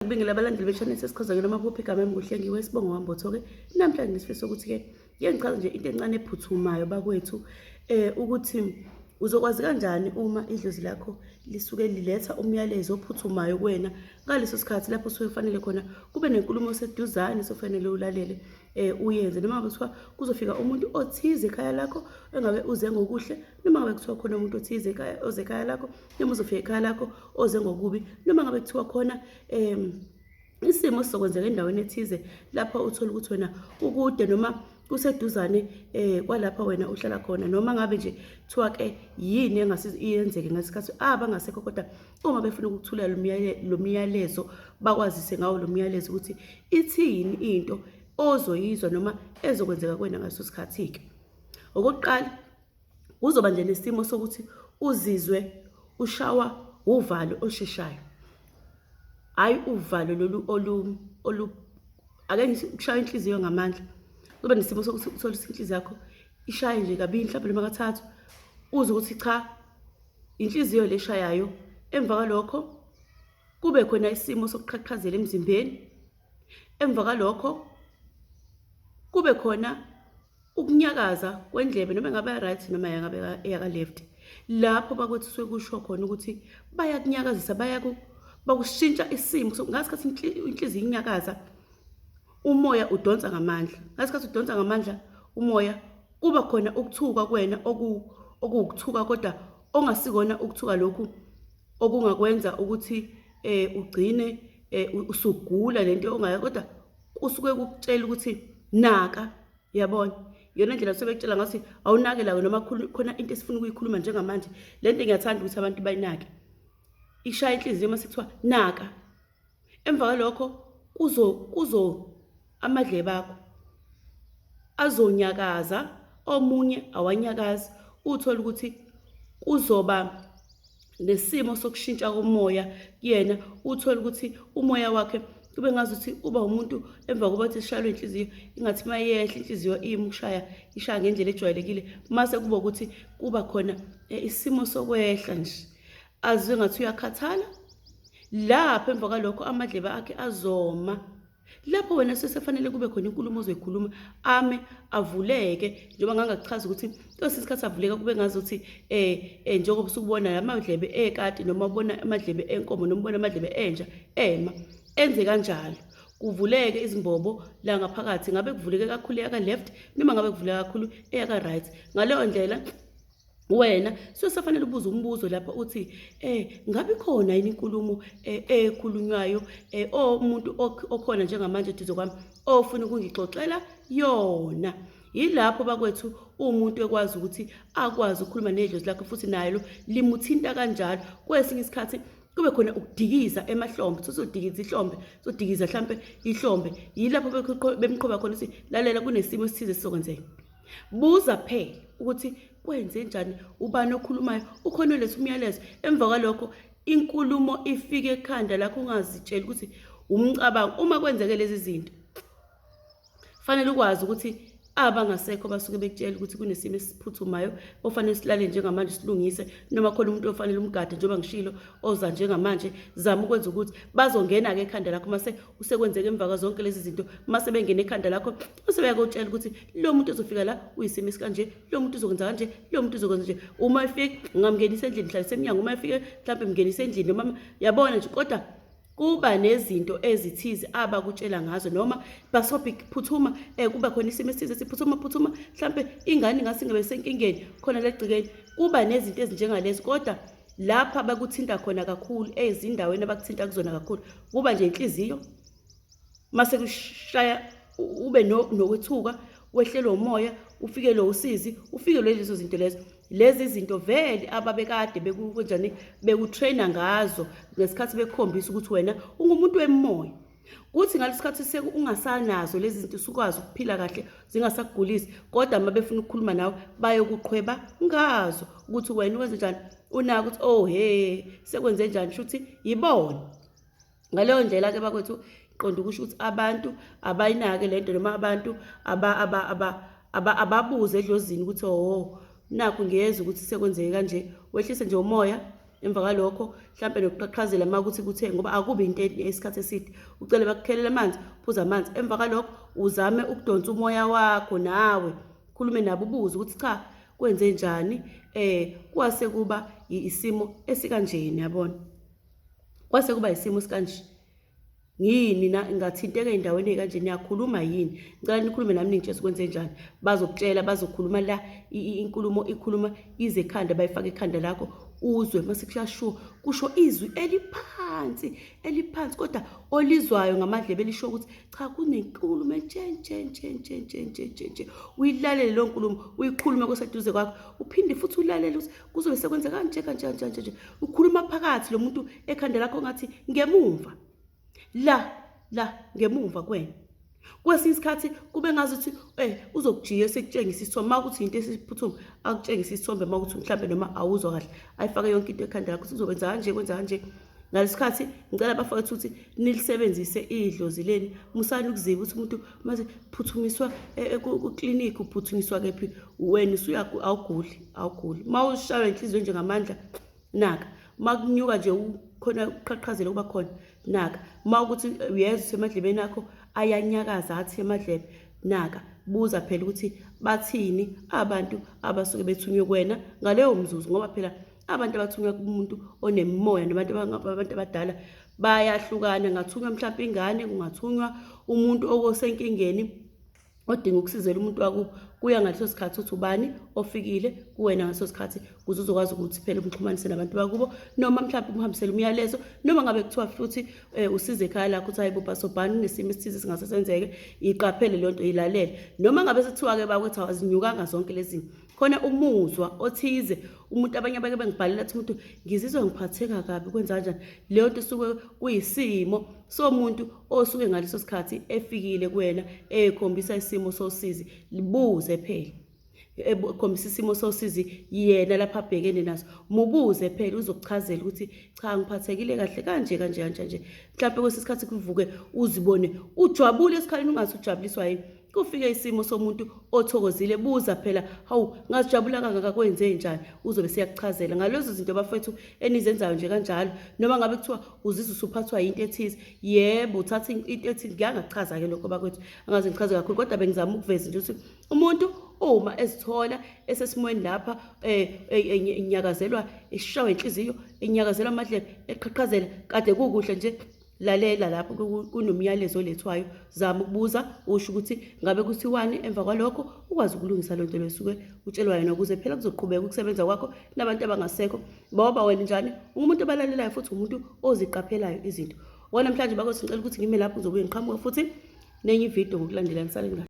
Ngibingela abalandeli be-channel sesichaza noma kuphi igama emkuhle ngiwesibongo wambotho-ke namhlanje ngisifiso ukuthi-ke ngike ngichaze nje into encane ephuthumayo bakwethu ukuthi uzokwazi kanjani uma idlozi lakho lisuke liletha umyalezo ophuthumayo kuwena ngaleso sikhathi lapho usuke kufanele khona kube nenkulumo oseduzane sofanele ulalele uyenze noma ngabe kuthiwa kuzofika umuntu othize ekhaya lakho engabe uze ngokuhle noma ngabe kuthiwa khona umuntu othize ekhaya oze ekhaya lakho noma uzofika ekhaya lakho oze ngokubi noma ngabe kuthiwa khona isimo sizokwenzeka endaweni ethize lapho uthola ukuthi wena kukude noma kuseduzane kwalapha wena uhlala khona noma ngabe nje kuthiwa ke yini engase iyenzeke ngesikhathi abangasekho kodwa uma befuna ukuthulela lo myalezo bakwazise ngawo lo myalezo ukuthi ithini into ozoyizwa noma ezokwenzeka kuwena ngaleso sikhathi-ke. Okokuqala, kuzoba nje nesimo sokuthi uzizwe ushawa uvalo olusheshayo. Hhayi uvalo lolu olu olu ake ngithi ukushaya inhliziyo ngamandla. Kuba nesimo sokuthi uthole ukuthi inhliziyo yakho ishaye nje kabili mhlawumbe noma kathathu, uzwe ukuthi cha, inhliziyo le eshayayo. Emva kwalokho kube khona isimo sokuqhaqhazela emzimbeni. Emva kwalokho kube khona ukunyakaza kwendlebe noma engabe ya-right noma yangabe eyaka-left lapho bakwethu sekusho khona ukuthi bayakunyakazisa bayaku bakushintsha isimo so ngasikhathi inhliziyo inyakaza umoya udonsa ngamandla ngasikhathi udonsa ngamandla umoya kuba khona ukuthuka kuwena okuwukuthuka kodwa ongasikona ukuthuka lokhu okungakwenza ukuthi ugcine usugula lento ongayo kodwa kusuke kukutshela ukuthi naka yabona iyona ndlela sebekutshela ngathi awunake lawo noma khona into esifuna ukuyikhuluma njengamanje le nto ngiyathanda ukuthi abantu bayinake ishaya inhliziyo uma sekuthiwa naka emva kwalokho kuzo kuzo amadlebe akho azonyakaza omunye awanyakazi uthole ukuthi kuzoba nesimo sokushintsha komoya kuyena uthole ukuthi umoya wakhe kube ngazuthi uba umuntu emva kokuba thi sishayelwe inhliziyo ingathi mayehla inhliziyo imi ukushaya ishaya ngendlela ejwayelekile mase kuba ukuthi kuba khona isimo sokwehla nje azwe ngathi uyakhathala lapho emva kwalokho amadlebe akhe azoma lapho wena sesefanele kube khona inkulumo ozoyikhuluma ame avuleke njengoba ngangakuchaza ukuthi kwesinye isikhathi avuleka kube ngazuthi njengoba usukubona amadlebe ekati noma ubona amadlebe enkomo noma ubona amadlebe enja ema enze kanjalo kuvuleke izimbobo la ngaphakathi ngabe kuvuleke kakhulu eyaka left noma ngabe kuvuleka kakhulu eyaka right ngaleyo ndlela wena susefanele ubuze umbuzo lapha uthi ngabe khona yini inkulumo ekhulunywayo omuntu okhona njengamanje eduze kwami ofuna ukungixoxela yona. Yilapho bakwethu umuntu ekwazi ukuthi akwazi ukukhuluma nedlozi lakhe futhi nalo limuthinta kanjalo. Kwesinye isikhathi kube khona ukudikiza emahlombe, sozodikiza ihlombe, sodikiza mhlampe ihlombe. Yilapho bemqhuba khona ukuthi lalela kunesimo esithize esizokwenzeka. Buza phela ukuthi kwenze njani, ubani okhulumayo, ukhona oletha umyalezo. Emva kwalokho inkulumo ifike ekhanda lakho ungazitsheli ukuthi umcabango. Uma kwenzeke lezi zinto fanele ukwazi ukuthi abangasekho basuke bekutshela ukuthi kunesimo esiphuthumayo ofanele silale njengamanje silungise, noma khona umuntu ofanele umgade njengoba ngishilo oza njengamanje. Zama ukwenza ukuthi bazongena-ke ekhanda lakho mase usekwenzeka emva kwazonke lezi zinto, mase bengena ekhanda lakho bese beyakutshela ukuthi lo muntu ozofika la uyisimo esikanje, lo muntu uzokwenza kanje, lo muntu uzokwenza nje. Uma efika ungamngenisa endlini, hlalise emnyango, uma efike mhlawumbe mngenise endlini noma yabona nje, kodwa kuba nezinto ezithize abakutshela ngazo noma basobhi phuthuma kuba khona isimo esithize siphuthuma phuthuma mhlambe ingane ingase ingabe senkingeni khona legcikeni. Kuba nezinto ezinjengalezo, kodwa lapha bakuthinta khona kakhulu ezindaweni abakuthinta kuzona kakhulu kuba nje inhliziyo mase kushaya ube nokwethuka, wehlelwe umoya, ufikelwe usizi, ufikelwe lezo zinto lezo. Lezi zinto vele ababekade bekukanjani bekutraina ngazo ngesikhathi bekukhombisa ukuthi wena ungumuntu wemoya. Kuthi ngalesikhathi seku ungasanazo lezi zinto usukwazi ukuphila kahle zingasakugulisi, kodwa uma befuna ukukhuluma nawe bayokuqhweba ngazo ukuthi wena wenze njani, unaka ukuthi oh he sekwenze njani, shuthi yibona. Ngaleyo ndlela ke bakwethu qonda ukusho ukuthi abantu abayinake lento noma abantu ababuze edlozini ukuthi oh nakhu ngiyezwa ukuthi sekwenzeke kanje, wehlise nje umoya. Emva kwalokho mhlampe nokuqhaqhazela uma kuthi kuthe ngoba akubi into esikhathi eside, ucele bakukhelele amanzi, uphuze amanzi. Emva kwalokho uzame ukudonsa umoya wakho nawe, khulume nabo ubuze ukuthi cha kwenze njani, kwase kuba isimo esikanjeni, yabona, kwase kuba isimo esikanje. Ngini na ngathinteka endaweni ekanje, niyakhuluma yini? Ngicela nikhulume nami ningitshela kwenze njani. Bazokutshela, bazokhuluma la inkulumo ikhuluma ize ekhanda, bayifake ekhanda lakho uzwe mase kuyashuwa kusho izwi eliphansi eliphansi kodwa olizwayo ngamadlebe elisho ukuthi cha kunenkulumo nje nje nje nje nje nje nje nje. Uyilalele leyo nkulumo, uyikhulume koseduze kwakho, uphinde futhi ulalele ukuthi kuzobe sekwenza kanje kanje kanje kanje. Ukhuluma phakathi lo muntu ekhanda lakho ngathi ngemumva la la ngemumva kwena. Kwesinye isikhathi kube ngazuthi uzokujiya sekutshengisa isithombe, uma kuthi into esiphuthuma akutshengisa isithombe, uma kuthi mhlambe noma awuzwa kahle ayifake yonke into ekhanda lakho uzokwenza kanje kwenza kanje. Ngalesikhathi ngicela bafowethu ukuthi nilisebenzise idlozi leni, musani ukuziba ukuthi umuntu mase phuthumiswa ku-clinic, uphuthunyiswa kephi wena usuya awuguli awuguli. Uma ushaywa inhliziyo nje ngamandla naka, uma kunyuka nje khona uqhaqhazela kuba khona naka, uma ukuthi uyezwa emadlebeni akho ayanyakaza athi emadlebe naka, buza phela ukuthi bathini abantu abasuke bethunywe kuwena ngaleyo mzuzu, ngoba phela abantu abathunywa kumuntu onemimoya nabantu abantu abadala bayahlukana. Ngathunywa mhlawumbe ingane, kungathunywa umuntu okosenkingeni odinga ukusizela umuntu wakubo, kuya ngaleso sikhathi ukuthi ubani ofikile kuwena ngaleso sikhathi, ukuze uzokwazi ukuthi phela umxhumanise nabantu bakubo, noma mhlawumbe umhambisele umyalezo, noma ngabe kuthiwa futhi usize ekhaya lakho ukuthi hayibo bhasobhani kunesimo esithize singase senzeke, iqaphele leyo nto, ilalele. Noma ngabe sekuthiwa-ke bakwethu awazinyukanga zonke lezi zinto, khona umuzwa othize umuntu, abanye abake bengibhalela athi umuntu ngizizwa ngiphatheka kabi, kwenza kanjani, leyo nto isuke kuyisimo somuntu osuke ngaleso sikhathi efikile kuwena ekhombisa isimo sosizi. Libuze phela, ekhombisa isimo sosizi yena lapha abhekene naso, mubuze phela uzokuchazela ukuthi cha ngiphathekile kahle kanje kanje kanje nje. Mhlawumbe kwesinye isikhathi kuvuke uzibone ujabule esikhaleni ungathi ujabuliswa yini, kufike isimo somuntu othokozile, buza phela hawu ngazijabula kangaka kwenze njani, uzobe siyakuchazela ngalezo zinto bafethu enizenzayo nje kanjalo. Noma ngabe kuthiwa uzizwa usuphathwa into ethize, yebo uthatha into ethize, ngiyangachaza ke lokho bakwethu, angaze ngichaze kakhulu, kodwa bengizama ukuveza nje ukuthi umuntu uma ezithola esesimweni lapha enyakazelwa eshawa inhliziyo, enyakazelwa amadlebe, eqhaqhazela, kade kukuhle nje, lalela lapho kunomyalezo olethwayo, zama ukubuza usho ukuthi ngabe kuthiwani, emva kwalokho ukwazi ukulungisa lento lesuke utshelwa yona, ukuze phela kuzoqhubeka ukusebenza kwakho nabantu abangasekho. Ngoba wena njani ungumuntu obalalelayo futhi umuntu oziqaphelayo izinto. Wona namhlanje bakothi ngicela ukuthi ngime lapho, ngizobuye ngiqhamuke futhi nenye ividiyo ngokulandela. Nisale kahle.